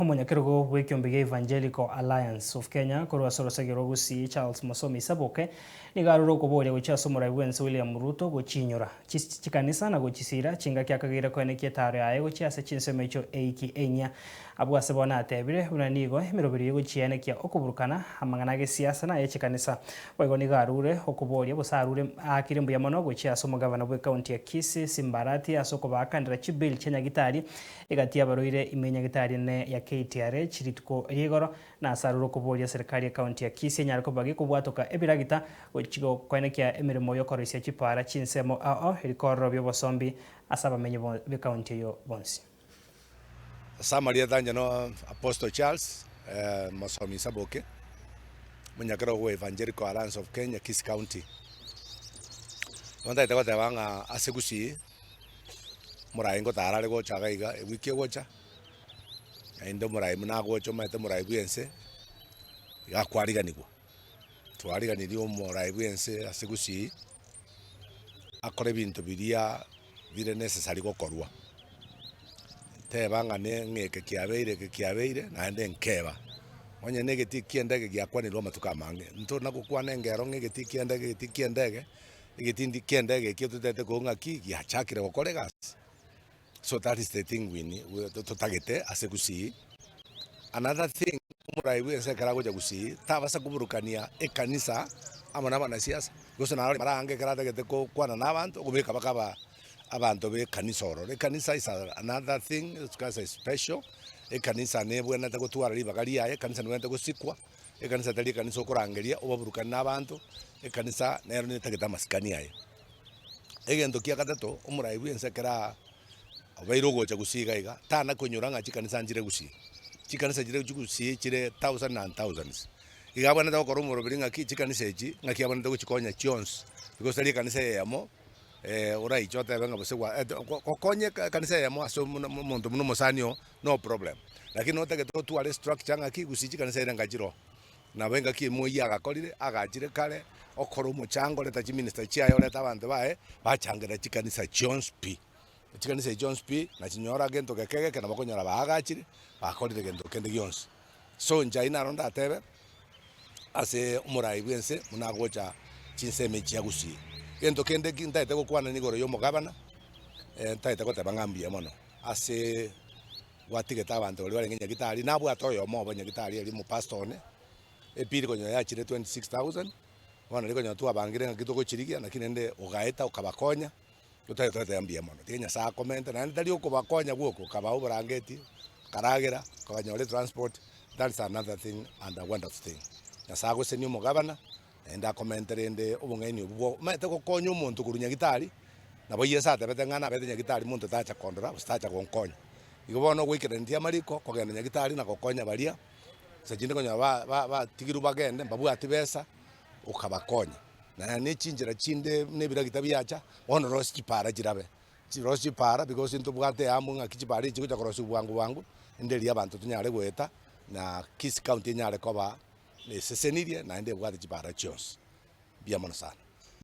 Omonyakerogo bw'ekiombe gia Evangelical Alliance of Kenya korwa ase orosege rwa Gusii Charles Mosomi Isaboke nigo arure okoboria gochia ase omorai bw'ense William Ruto gochiinyora chikanisa na gochisira chingaki akageire koenekia etaaro yaye gochia ase chinsemo echio eiki enyia. Abwo ase bono atebire buna nigo emeroberio y'egochiaenekia okoburukana amang'ana agesiasa na ayechikanisa. Boigo nigo arure okoboria gose arure aakire mbuya mono gochia ase omogavana bw'ecounty ya Kisii Simba Arati ase okobaakanera chibill chia nyagitari Egati y'abarwaire ime y'Nyagetari ene ya KTRH rituko ria igoro, na ase aroro okoboria serikali y'ecounty ya Kisii enyare koba gekobwatoka ebiragita gochia gokoenekia emeremo y'okoroisia chipaara chinsemo ao ao eri koororobia obosombi ase abamenyi b'ecounty eyio bonsi. Ase amarieta anche no Apostle Charles Mosomi Saboke, omonyakerogo bwa Evangelical Alliance of Kenya, Kisii County. Nigo ntagete goteba ng'a ase Gusii. Omoraai ngotara are gocha iga iga ewiki egocha, naende omoraai buna agocha omanyete omoraai bwa ense, iga akwariganiwa. Twariganirie omoraai bwa ense ase gusii, akore ebinto biria bire necessary gokorwa. Teba ng'a ne ng'a eke kiabeire eke kiabeire, naende nkeba. Onye na egetii kia endege giakwanirwe amatuko amange, ntona gokwana engero ng'a egetii kia endege egetii kia endege. Egetindi ki'endege ekio totete koo ng'aki giachakire gokora egasi. So that is the thing we need totagete ase Gusii. Another thing omorai bw'ense ekero agocha Gusii tabasa koburukania ekanisa amo na abanasiasa gose naro mara ange ekero atagete kokwana na abanto okobeka mpaka aba abanto ba ekanisa ororo. Ekanisa is another thing, ekanisa is special, ekanisa nebwenerete gotwara ribaga riaye, ekanisa nebwenerete gosikwa. Ekanisa tari ekanisa okorangeria obaburukani na abanto, ekanisa nero netagete amasikani aye. Egento kia gatato, omorai bwense ekero aa obeire ogocha gusii iga iga, tana konyora ng'a chikanisa nchire gusii. Chikanisa chire gusii chire thousand and thousands. Iga abwenerete gokora omoroberi ng'aki chikanisa echi, ng'aki abwenerete gochikonya chionsi, because tari ekanisa eyemo oraiche otebe ng'a gose gwa gokonya ekanisa eyemo ase omonto buna omosani oo. No problem. Lakini notagete otware structure ng'aki gusii chikanisa ere ngachire oo. Nabo engaki emo oyio agakorire, agachire kare, okora omochango oreta chiminister chiaye oreta abanto baye, bachangera chikanisa chionsi pi. Chikanisa echi chionsi pi, nachinyora gento geke geke nabo okonyora baagachire, bakorire gento kende gionsi. So inche ayio naro ndatebe, ase omorai bw'ense buna agocha chinsemo echi chia gusii. Gento kende ki ntagete gokwana nigoro ya omogabana, ntagete goteba ng'a mbuya mono. Ase gwatigete abanto baria barenge nyagitari, nabwate oyomo obo nyagitari eria omopastor one, epili konyora yachire 26,000, bono riria konyora twabangire ng'aki togochirigia naki rende ogaeta okabakonya, totari toteba mbuya mono. Tiga Nyasaye akomente naende tari okobakonya gwoka, okabaa oborangeti, okaragera, okabanyora etransport, that is another thing and a wonderful thing. Nyasaye agosenie omogabana, naende akomente rende obong'aini obwo bwa omanyete gokonya omonto korwa nyagitari. Nabo Yeso atebete ng'a nabete nyagitari monto tacha kondora gose tacha gonkonya. Igo bono ogoikeraneti amariko, kogenda nyagitari na gokonya baria, nse chinde konyora ba- ba- batigirwe bagende mbabwati besa, okabakonya. Naende ne chinchera chinde buna ebiragita biacha, bono rosia chipara chirabe, rosia chipara because ntobwate eamu ng'aki chipara echi chigocha korosiwa bwango bwango, ende erio abanto tonyare goeta, na Kisii county enyare koba esesenirie naende ebwate chipara chionsi. Mbuya mono sana.